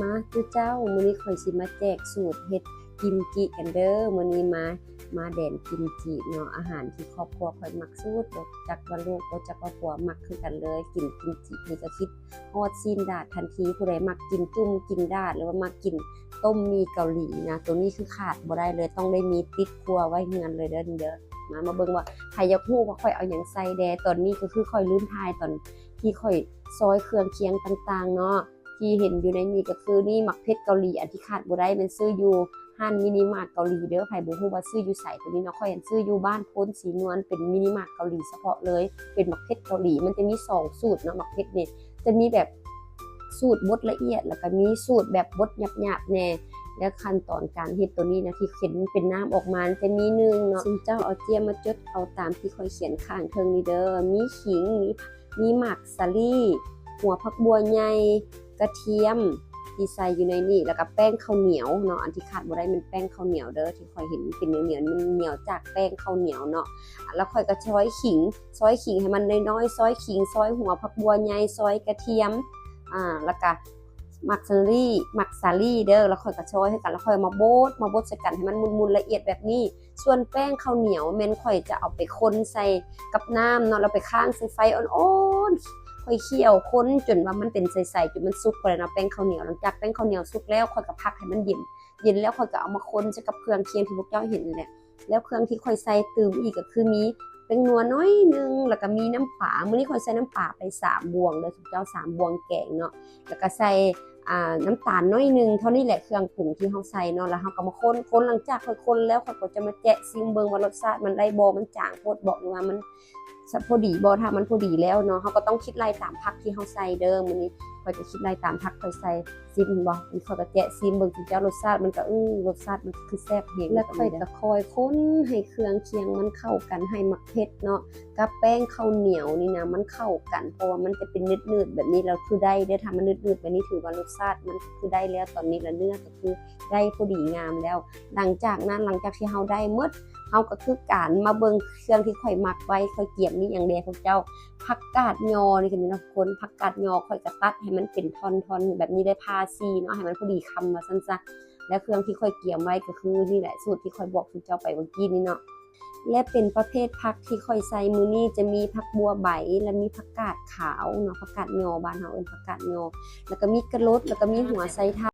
ມາ ຈຸເຈົ້າ, ມື້ນີ້ຂ້ອຍຊິມາແຈກສູດເຮັດກິມຈິກັນເດີ. ມື້ນີ້ມາ ມາແດນກິມຈິເນາະ, ອາຫານທີ່ຄອບຄົວຂ້ອຍມັກສຸດ, ບໍ່ຈັກວ່າລູກ ບໍ່ຈັກວ່າຜົວມັກຄືກັນເລີຍ. ກິນກິມຈິນີ້ກໍຄິດຮອດຊີ້ນດາດທັນທີ. ຜູ້ໃດມັກກິນຈຸ້ມ ກິນດາດ ຫຼືວ່າມັກກິນຕົ້ມໝີ່ເກົາຫຼີນະ, ໂຕນີ້ຄືຂາດບໍ່ໄດ້ເລີຍ, ຕ້ອງໄດ້ມີຕິດຄົວໄວ້ເຮືອນເລີຍເດີນີ້ເດີ. ມາ ມາເບິ່ງວ່າໃຜຢາກຮູ້ວ່າຂ້ອຍເອົາຫຍັງໃສ່ແດ່. ຕອນນີ້ກໍຄືຂ້ອຍລືມຖ່າຍຕອນທີ່ຂ້ອຍຊອຍເຄື່ອງຄຽງຕ່າງໆເນາະ. ທີ່ເຫັນຢູ່ໃນນີ້ກໍຄືນີ້ ໝາກເຜັດເກົາຫຼີ, ອັນທີ່ຂາດບໍ່ໄດ້ແມ່ນຊື້ຢູ່ຮ້ານມິນິມາດເກົາຫຼີເດີ. ໃຜບໍ່ຮູ້ວ່າຊື້ຢູ່ໃສ ໂຕນີ້ເນາະ, ຂ້ອຍຫັ້ນຊື້ຢູ່ບ້ານໂພນສີນວນ, ເປັນມິນິມາດເກົາຫຼີສະເພາະເລີຍ, ເປັນໝາກເຜັດເກົາຫຼີ. ມັນຈະມີສອງສູດເນາະ, ໝາກເຜັດນີ້ຈະມີແບບສູດບົດລະອຽດ ແລ້ວກໍມີສູດແບບບົດຫຍາບໆແດ່. ແລ້ວຂັ້ນຕອນການເຮັດໂຕນີ້ນະ ທີ່ເຫັນເປັນນ້ຳອອກມາ ຈະມີໜຶ່ງເນາະ, ຊຸມເຈົ້າເອົາເຈ້ຍມາຈົດເອົາຕາມທີ່ຂ້ອຍຂຽນຂ້າງເທິງນີ້ເດີ, ມີຂີງ ມີ ມີໝາກສາລີ, ຫົວຜັກບົ່ວໃຫຍ່, ກະທຽມ ທີ່ໃສ່ຢູ່ໃນນີ້, ແລ້ວກໍແປ້ງເຂົ້າໜຽວເນາະ. ອັນທີ່ຂາດບໍ່ໄດ້ແມ່ນແປ້ງເຂົ້າໜຽວເດີ, ທີ່ຂ້ອຍເຫັນເປັນໜຽວໆ ມັນໜຽວຈາກແປ້ງເຂົ້າໜຽວເນາະ. ແລ້ວຂ້ອຍກໍຊອຍຂີງ, ຊອຍຂີງໃຫ້ມັນນ້ອຍໆ, ຊອຍຂີງ, ຊອຍຫົວຜັກບົ່ວໃຫຍ່, ຊອຍກະທຽມ, ອ່າ ແລ້ວກໍໝາກສາລີ, ໝາກສາລີເດີ. ແລ້ວຂ້ອຍກໍຊອຍໃຫ້ກັນ, ແລ້ວຂ້ອຍເອົາມາບົດ, ມາບົດໃສ່ກັນໃຫ້ມັນໝຸ່ນໆລະອຽດແບບນີ້. ສ່ວນແປ້ງເຂົ້າໜຽວແມ່ນຂ້ອຍຈະເອົາໄປຄົນໃສ່ກັບນ້ຳເນາະ, ແລ້ວໄປຄ້າງໃສ່ໄຟອ່ອນໆ. ຂ້ອຍຂ້ຽວຄົນຈົນວ່າມັນເປັນໃສໆ ຈົນມັນສຸກພຸ້ນແຫຼະເນາະ ແປ້ງເຂົ້າໜຽວ. ຫຼັງຈາກແປ້ງເຂົ້າໜຽວສຸກແລ້ວ ຂ້ອຍກໍພັກໃຫ້ມັນເຢັນ, ເຢັນແລ້ວຂ້ອຍກໍເອົາມາຄົນໃສ່ກັບເຄື່ອງຄຽງທີ່ພວກເຈົ້າເຫັນນີ້ແຫຼະ. ແລ້ວເຄື່ອງທີ່ຂ້ອຍໃສ່ຕື່ມອີກກໍຄືມີແປ້ງນົວໜ້ອຍໜຶ່ງ, ແລ້ວກໍມີນ້ຳປາ. ມື້ນີ້ຂ້ອຍໃສ່ນ້ຳປາໄປສາມບ່ວງເດີ ທຸກເຈົ້າ, ສາມບ່ວງແກງເນາະ, ແລ້ວກໍໃສ່ ອ່າ ນ້ຳຕານໜ້ອຍໜຶ່ງ. ເທົ່ານີ້ແຫຼະເຄື່ອງປຸງທີ່ເຮົາໃສ່ເນາະ. ແລ້ວເຮົາກໍມາຄົນ, ຄົນ, ຫຼັງຈາກຂ້ອຍຄົນແລ້ວ ຂ້ອຍກໍຈະມາແຈະຊີມເບິ່ງວ່າລົດຊາດມັນໄດ້ບໍ່, ມັນຈາງໂພດບໍ່ ຫຼືວ່າມັນ ສະ ພໍດີບໍ່. ຖ້າມັນພໍດີແລ້ວເນາະ ເຮົາກໍຕ້ອງຄິດໄລ່ຕາມຜັກທີ່ເຮົາໃສ່ເດີ. ມື້ນີ້ຂ້ອຍກໍຄິດໄລ່ຕາມຜັກຂ້ອຍໃສ່. ຊີມເຫັນບໍ່? ຂ້ອຍກໍແຈະຊີມເບິ່ງ ເຈົ້າ, ລົດຊາດມັນກໍ ອື ລົດຊາດມັນຄືແຊບແຮງ. ແລ້ວຂ້ອຍກໍຄ່ອຍຄົນໃຫ້ເຄື່ອງຄຽງມັນເຂົ້າກັນ, ໃຫ້ໝາກເຜັດເນາະ ກັບແປ້ງເຂົ້າໜຽວນີ້ນະ ມັນເຂົ້າກັນ, ເພາະວ່າມັນຈະເປັນໜືດໆແບບນີ້ແລ້ວຄືໄດ້ເດີ. ຖ້າມັນໜືດໆແບບນີ້ ຖືວ່າລົດຊາດມັນຄືໄດ້ແລ້ວ. ຕອນນີ້ລະເນື້ອກໍຄືໄດ້ພໍດີງາມແລ້ວ. ຫຼັງຈາກນັ້ນ, ຫຼັງຈາກທີ່ເຮົາໄດ້ໝົດ, ເຮົາກໍຄືການມາເບິ່ງເຄື່ອງທີ່ຂ້ອຍໝັກໄວ້. ຂ້ອຍກຽມມີຫຍັງແດ່ພວກເຈົ້າ? ຜັກກາດຍໍນີ້ກໍມີເນາະທຸກຄົນ. ຜັກກາດຍໍຂ້ອຍກໍຕັດໃຫ້ມັນເປັນທ່ອນໆແບບນີ້, ໄດ້ຜ່າຊີ້ເນາະ ໃຫ້ມັນພໍດີຄຳວ່າຊັ້ນຊະ. ແລະເຄື່ອງທີ່ຂ້ອຍກຽມໄວ້ກໍຄືນີ້ແຫຼະ, ສູດທີ່ຂ້ອຍບອກພວກເຈົ້າໄປເມື່ອກີ້ນີ້ເນາະ. ແລະເປັນປະເພດຜັກທີ່ຂ້ອຍໃສ່ມື້ນີ້ ຈະມີຜັກບົວໃບ ແລະມີຜັກກາດຂາວເນາະ, ຜັກກາດຍໍ ບ້ານເຮົາເອີ້ນຜັກກາດຍໍ, ແລ້ວກໍມີກະລົດ ແລ້ວກໍມີຫົວໄຊເທົ